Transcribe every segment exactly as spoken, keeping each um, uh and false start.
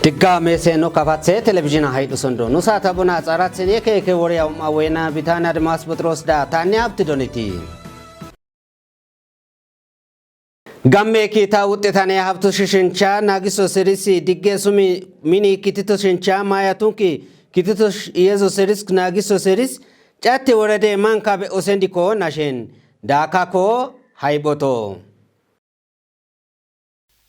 Digga meese no kafatse telebizhina haydhu sondo. Nu saata bona xaratsen yeke yeke wore ya umma wena bitana Admas Pexiroosi da tanne Habti Doniti. Gamme kiita wuxxetane Habtu shishincha naagiso serisi digge sumi mini kitito shincha maya tunki kitito sh-, Yesus seris naagiso seris catti worade manka be osendiko nashen daakako hayboto.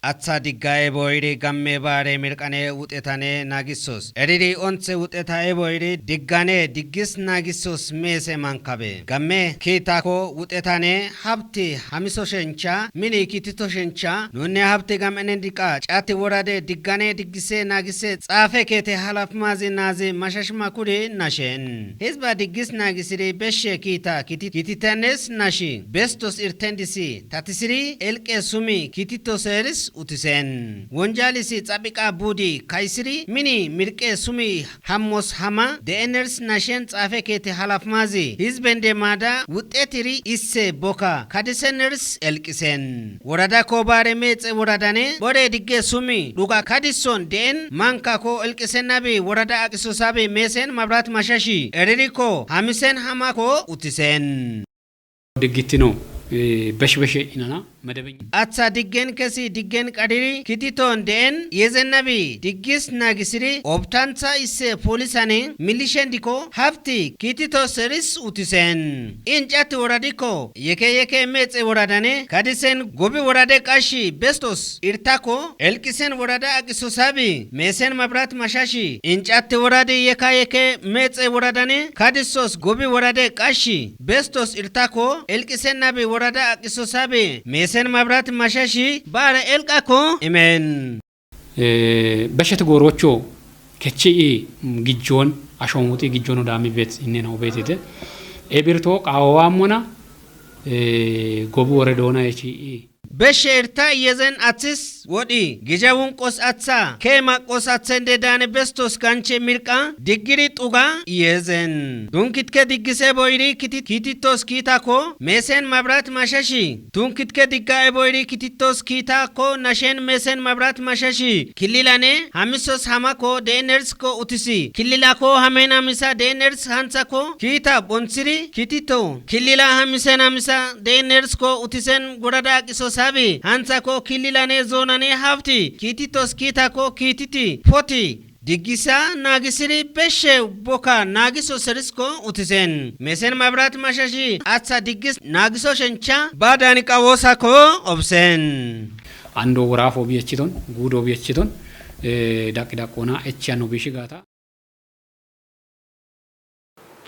Atha diggaye boyri gamme baare mirqane wuxetane naagisos. Eriri onthe wuxetaye boyri diggane diggis naagisos meese mankabe. Gamme kiitako wuxetane Habti hamiso shencha, mini kitito shencha, nunne Habti gam'enen diqa, cati worade diggane diggise naagise xaafe keete halaf mazi naazi mashash makuri nashen. Hizba diggis naagisiri beshe kiita kiti-, kititanes nashi, bestos irtendisi, tatisiri elqe sumi kitito seeris utisen. Wonjalisi xabiqa budi kaysiri mini mirqe sumi hammos hama, de'eners nashen xaafe keete halaf mazi, hizbende maada wuxetiri isse boka, kadiseners elqisen. Worada ko baare meexe woradane, bore digge sumi, dhuga kadison de'en, manka ko elqisen nabi, worada aqiso sabi, meesen mabrat mashashi, eririko, hamisen hamako utisen. Diggitino, eh, besh beshe inana, medebenya. Atha diggen kesi diggen qadiri, kititon de'en, yezen nabi, diggis naagisiri, obtantha isse polisane, milishen diko, Habti, kitito seris utisen. Incati woradiko, yeke yeke meexe woradane, kadisen gobi worade qashi, bestos, irtako, elqisen worada aqiso sabi, meesen mabrat mashashi, incati worade yeka yeke meexe woradane, kadisos gobi worade qashi, bestos irtako, elqisen nabi worada aqiso sabi, meesen mabrat mashashi, baare elqako, imen. Eh, beshet goorocho kechi i, mm, gijjon, ashoomuti gijjon odaami bet innena obetite. Ebirto qaawaammona, eh, gobu wore doona echi i. Beshe irta yezen athis wodhi, gija wunqos atha, ke maqos athende daane bestos ganche mirqa, diggiri xuga yezen. Dunkitke diggise boyri kiti-, kititos kiitako, meesen mabrat mashashi. Tunkitke digga eboyri kititos kiitako nashen meesen mabrat mashashi. Killilane hamisos hamako de'enersko utisi. Killilako hamen hamisa de'eners hanthako kiita bonthiri kitito. Killila hamisen hamisa de'enersko utisen gorada aqiso sabi. Hanthako killilane zoonane Habti. Kititos kiitako kiititi. Poti. Diggisa naagisiri beshe boka naagiso serisko utisen. Meesen mabrat mashashi atha diggis naagiso shencha ba daaniqa woosako obsen. Ando woraafo biyechiton, guudo biyechiton, eh, daqqi daqqoona echi ano bishi gaata.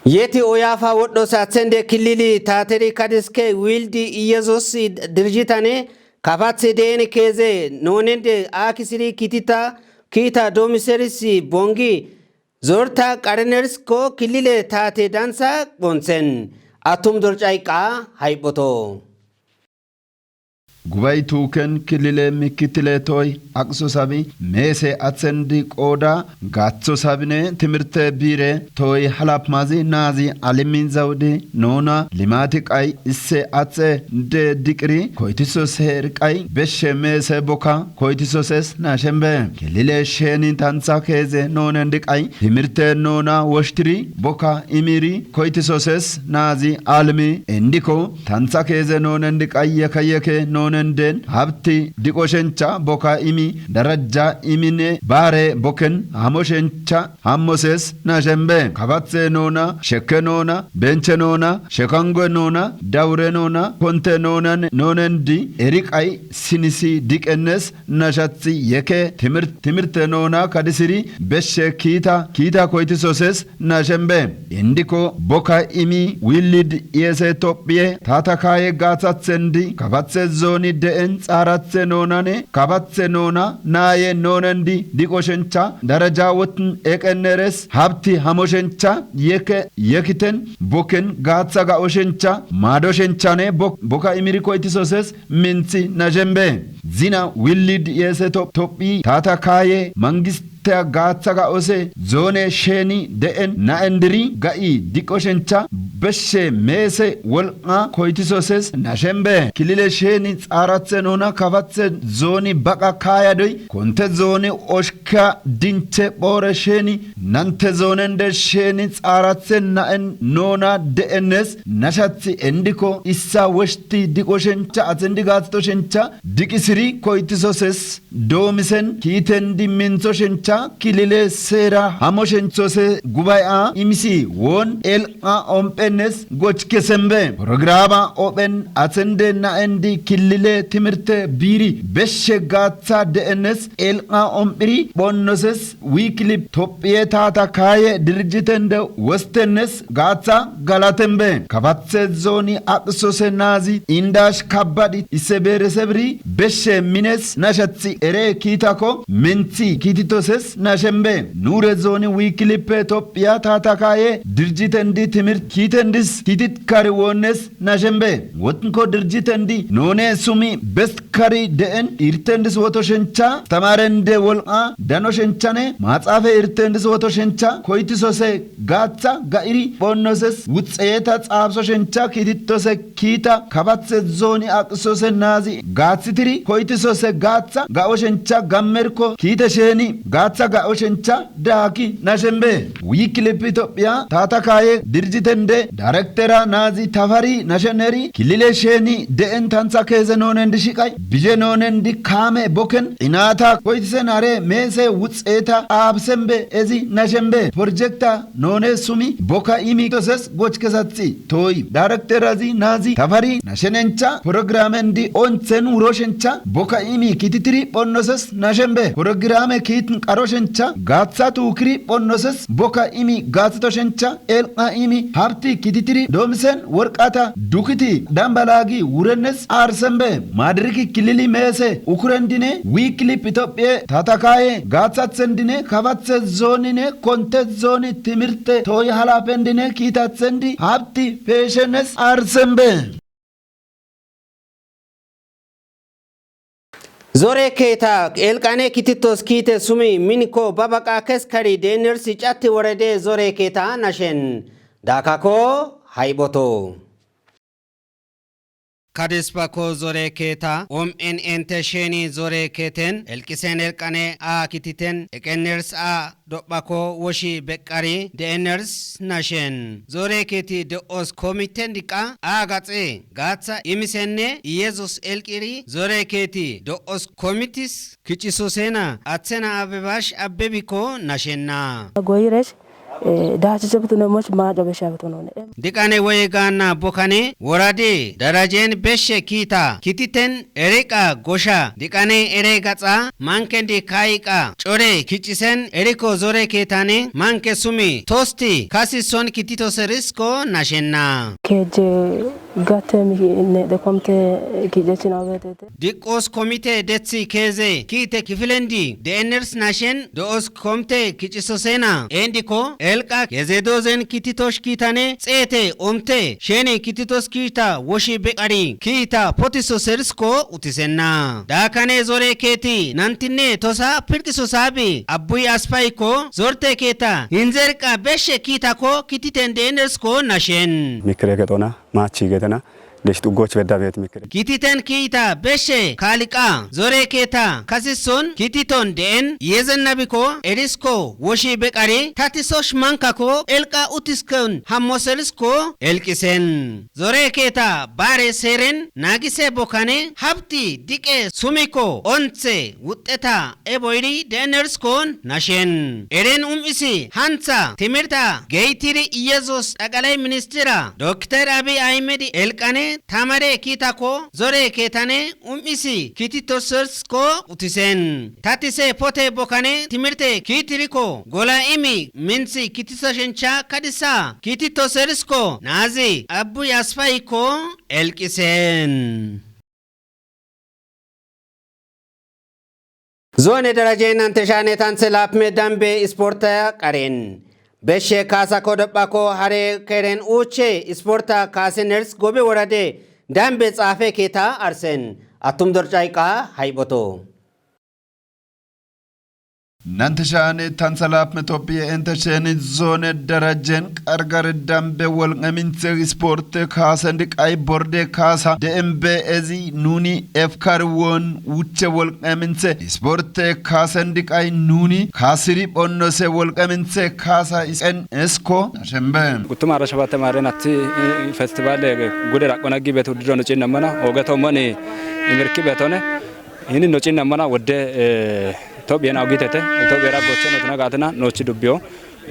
Yeti oyafa wodho sathende killili taateri kadiske wildi Iyesus dirjitane kafathi deen keeze noonende aakisiri kitita kiita doomiserisi bongi zorta qarenersko killile taate dansa bonthen atum dorcayqa hayboto. Gubay tuuken killile mikitile toy aqso sabi meese athendi qooda gaaththo sabine timirte biire toy halapmazi naazi alimi zawudi noona limati qay isse athe de diqiri koytiso seer qay beshe meese bokka koytisoses naashembe. Killile sheeni tantha keeze noonen diqay timirte noona woshtiri bokka imiri koytisoses naazi alimi indiko tantha keeze noonen diqay yeke yeke noonen den habti diqo shencha bokka imi darajja imine baare bokken hamo shencha hammoses naashembe. Kabathe noona, shekke noona, benche noona, shekangoe noona, dawure noona, konte noonan noonen di eriqay sinisi diqennes nashathi yeke timir-, timirte noona kadisiri beshe kiita, kiita koytisoses naashembe. Indiko bokka imi willid iyese Tophiye taatakaye gaathathendi kabathe zooni de'en xaarathe noonane kabathe noona naaye noonendi diqo shencha daraja wotin eqenneres habti hamo shencha yeke yekiten bokken gaatha ga'o shencha maado shenchane bok-, bokka imiri koytisoses minthi naashembe. Zina willid iyese to-, Tophi taatakaye mangis tea gaatha ga'ose zoone sheeni de'en na'en diri ga'i diqo shencha Beshe meese wolqqa koytisoses nashenbe. Kilile sheni xaarathe nuna kafathe zooni baqa kaayadoy konte zooni oshka dinche phoore sheni nante zoonende sheni xaarathe na'en nuna de'ennes nashathi endiko issa woshti diqo shencha athendi gaathito shencha diqisiri koytisoses doomisen kiitendi mintho shencha kilile seera hamo shenthose gubay'a imisi won el'a omphennes gochkesembe. Programa ophen athende na'endi kilile timirte biiri beshe gaatha de'ennes el'a omphiri phonnoses wiikilip tophiye taata kaaye dirjitende wostennes gaatha galatembe. Kafathe zooni aqsose naazi indash kabbadi isse beeresebiri beshe mines nashathi ere kiitako menthi kiititoses nashenbe. Nuure zooni wiikilippe tophiya taata kaaye dirjitendi timirt kiitendis tiitit kari woonnes nashenbe. Wotnko dirjitendi noone sumi best kari de'en irtendis woto shencha tamarende wol'a dano shenchane maxaafe irtendis woto shencha koytisose gaatha ga'iri phonnoses wuxxeeta xaabso shencha kiititose kiita kafathe zooni aqsose naazi gaathitiri koytisose gaatha ga'o shencha gammerko kiite sheni gaatha ga'o shencha daaki nashenbe. Wiikilip Itophiya taata kaaye dirjitende darektera naazi tafari nasheneri kilile sheni de'en tantha keeze noonendi shiqay bije noonendi kaame boken inata koytisen are meese wuxxeeta aabsembe ezi nashenbe. Porjekta noone sumi boka imi toses gochkesathi tooy darekterazi naazi tafari nashenencha programendi onthen wuro shencha boka imi kiititiri phonnoses nashenbe. Programe kiitin qaro shencha gaatha tuukiri phonnoses boka imi gaathito shencha el'a imi habti kiititiri doomisen worqata dukiti dambalaagi wurennes aarsembe. Maadiriki kilili meese ukurendine wiikilip Itophiye taata kaaye gaathathende kafathe zoonine konte zooni timirte tooy halafendine kiitathende habti peeshennes aarsembe. Zore keeta elqane kiititos kiite sumi minko ba baqa keskari de'eners catti worede zore keeta nashen daakako hayphoto. Kadispako zore keeta om'en ente sheni zore keeten elqisen elqane a kiititen eqenners a dophako woshi beqqari de'eners nashen. Zore keeti de'os komiten diqqa a gaxe gaatha imisenne Yesus elqiri zore keeti de'os komitis kicisosena athena abebash abebiko nashenna. Goyresh, eh, dachiche butunemoch maaco besha butunone. Diqane woye gaanna bokkane worade darajen beshe kiita kiititen eriqa gosha diqane ere gaxa mankendi kaayiqa core kicisen eriko zore keetane manke sumi tosti kasison kiititose risko nashenna. Keje gate mi ne de komte kijechina wetete. Diqqos komite dethi keeze kiite kifilendi de'eners nashen do'os komte kicisosena endiko elqa kezedozen kiititosh kiitane xeete omte sheni kiititos kiita woshi beqari kiita potiso serisko utisenna. Daakane zore keeti nantinne tosa pirqiso saabi abbuy aspayko zorte keeta hinzerqa beshe kiitako kiititen de'enersko nashen. Mikire gexona maachi getena. Desh xuggoch bedda beet mikire. Kiititen kiita beshe kaaliqa zore keeta kasison kiititon de'en yezen nabiko erisko woshi beqari tatisosh mankako elqa utiskon hammoselisko elqisen. Zore keeta baare seeren naagise bokkane habti diqe sumiko onthe wuxxeta e boyri de'enerskon nashen. Eren um'isi hantha timirta geytiri Yesus xaqalay ministira Dokter Abiy Ahmed elqane tamare kiitako zore keetane um'isi kiititosersko utisen. Tatise pote bokkane timirte kiitiriko gola imi minthi kiitisa shencha kadisa kiititosersko naazi abbuy asfayiko elqisen. Zone daraje nante shane tanthe lapme dambe isporta qaren. Beshe kaasa kodophako hare keren uche isporta kaseners gobe worade dambe xaafe keeta arsen. Atum dorcayqa hayboto. Nante shane tansalap metopie ente sheni zone darajen qargar dambe wolqaminthe isporte kaasen diqay borde kaasa de'embe ezi nuni efkar won wuche wolqaminthe isporte kaasen diqay nuni kaasiri phonnose wolqaminthe kaasa isen esko nashembe. Guttuma ara shabate mare natti, eh, festival, eh, gude raqqona gi betu dido no cinna mana, oge to mani imirki betone. Hini no cinna mana wodde, eh, Itophiyan awgitete, Itophiya ra goche no tuna gatina, no ci dubbiyo,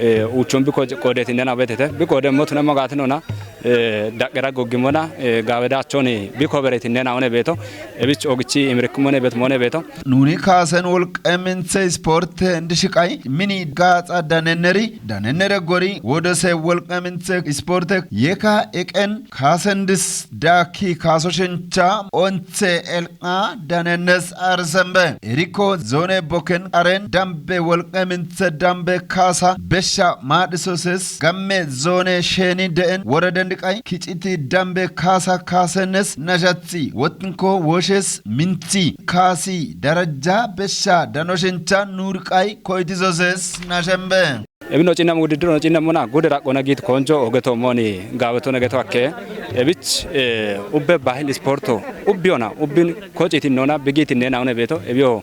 eh, uchon bi ko-, qodeti nena betete, bi qode mo tuna mo gatino na, eh, daqera goggimona, eh, gawe dachoni bi ko bereti nena one beto, ebich ogichi imirki mone bet mone beto. Nuni kaasen wolqaminthe isporte ndi shiqay mini gaaxa daneneri, danenere gori wodose wolqaminthe isporte yeka eqen kaasendis daakki kaaso shencha onthe elqa danenes arsembe. Eriko zone boken aren dambe wolqaminthe dambe kaasa besha maadisoses gamme zone sheni de'en woreden diqay kiciti dambe kaasa kaasenes nashathi wotinko woshes minthi kaasi darajja besha dano shencha nurqay koytizoses nashembe. Ebi no cinna wudidiro no cinna mona gude raqqona git konjo oge to moni gawe to nege to akke. Ebich, eh, ubbe bahil isporto ubbiona ubbin kociti nona bigiti nena one beto. Ebiyo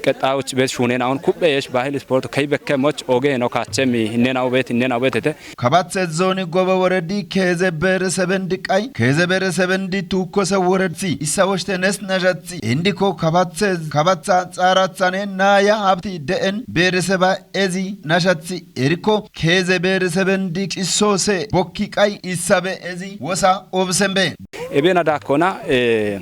qexxawoch bet shunen awon kubbe yesh bahil isporto kay bekke moch oge no kachemi hinnen awu bet hinnen awu betete. Kabathe zoni gobe woredi keeze bereseben diqay, keeze bereseben di tukkose woredsi issa woshte nes nashathi. Indiko kabathe, kabatha xaarathane naaya habti de'en bereseba ezi nashathi. Eriko keeze bereseben di cissose bokki qay issabe ezi wosa obsembe. Ebena dakkona, eh,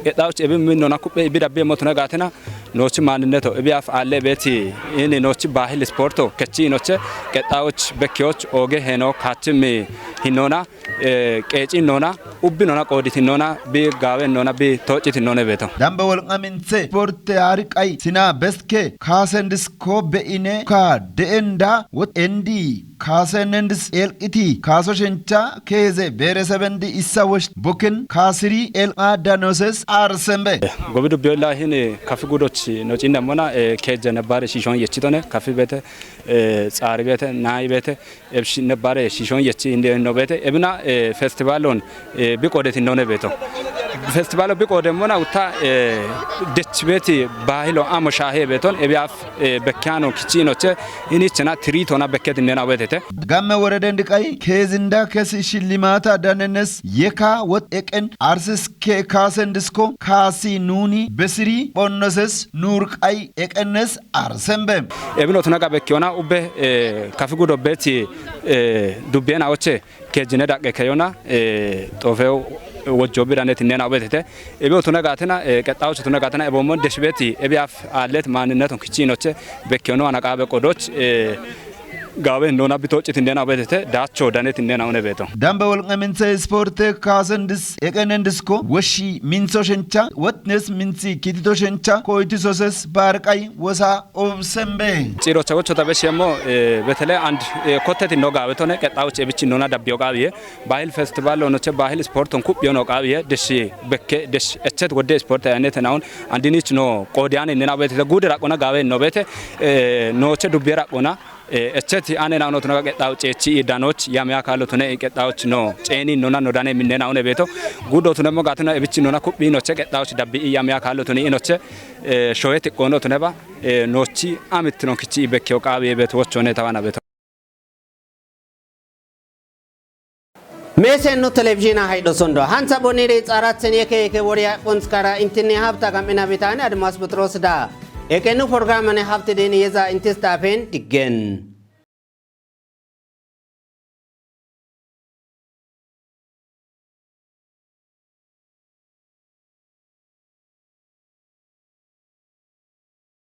qexxawoch ebi min nona kubbe ebi dabbe motuna gatina, nochi maaninneto ebi af alle beti ini nochi bahil isporto kechi noche qexxawoch bekkiyoch oge heno kachimi hinona, eh, qeeci nona, ubbi nona, qooditi nona, bi gaawe nona, bi toociti none beto. Dambe wolqaminthe isporte hariqay sina beske kaasendisko be'ine ka de'enda wot endi kaasenendis elqiti kaaso shencha keeze beresebendi issa wosh bokin kaasiri elqa danoses arsembe. Gobi dubbiyo lahin kafi gudoch no cinna mona, eh, keejja nebbare shishon yechitone, kafi bete, eh, xaari bete, nayi bete, ebsh nebbare shishon yechi inde no bete, ebina, eh, festivalon, eh, bi qodeti none beto. Festivalo bi qode mona utta, eh, dech beti bahilo amo shahe beton, ebi af, eh, bekkano kichinoche, inichena tiritona bekket nena wetete. Gamme woreden diqay keezinda kesi shillimata danenes yeka wot eqen arsis ke kaasen disko kaasi nuni besiri phonnoses nurqay eqenes arsembe. Ebino tuna gabe kiona ubbe, eh, kafi gudo beti, eh, dubbena oche kejine daqqe keyona, eh, xofe wojjo bidane tinnena ubetete. Ebe otuna gatena, eh, qexxawoch otuna gatena, ebe omon deshbeti, ebe af allet maaninneton kichinoche, bekkeno anaqabe qodoch, eh, gawe nona bitochit indena ubetete, dacho danet indena une beto. Dambe wolqaminthe isporte kaasendis, eqenendisko, woshi mintho shencha, wotnes minthi kitito shencha, koytisoses barqay, wosa obsembe. Cirocha wochota beshemo, eh, betele and, eh, kotteti no gawe tone, qexxawoch ebichi nona dabbiyo gawiye, bahil festival onoche, bahil sporton kupyo no gawiye, deshi bekke, desh echet wodde sport ayane tenaun, andinich no, qodiyane nena betete, gude raqona gawe no bete, eh, noche dubbiye raqona, eh, echeti ane na onotuna qexxawo cechi idanoch, yamiya kallo tune qexxawoch no, ceni nona no dane minne na one beto, gudo tune mo gatuna ebichi nona kupyo noche qexxawoch dabbi yamiya kallo tune inoche, eh, shoyeti qono tune ba, eh, nochi amitino kichi ibekke o qawi beto wochone tawana beto. Mesen no televizhina haydo sondo. Hansa bonire tsaratzen yeke yeke woriya konskara intini hafta gam'ina bitani admas butros da. Eke nu programane hafte deni yeza intis tafen diggen.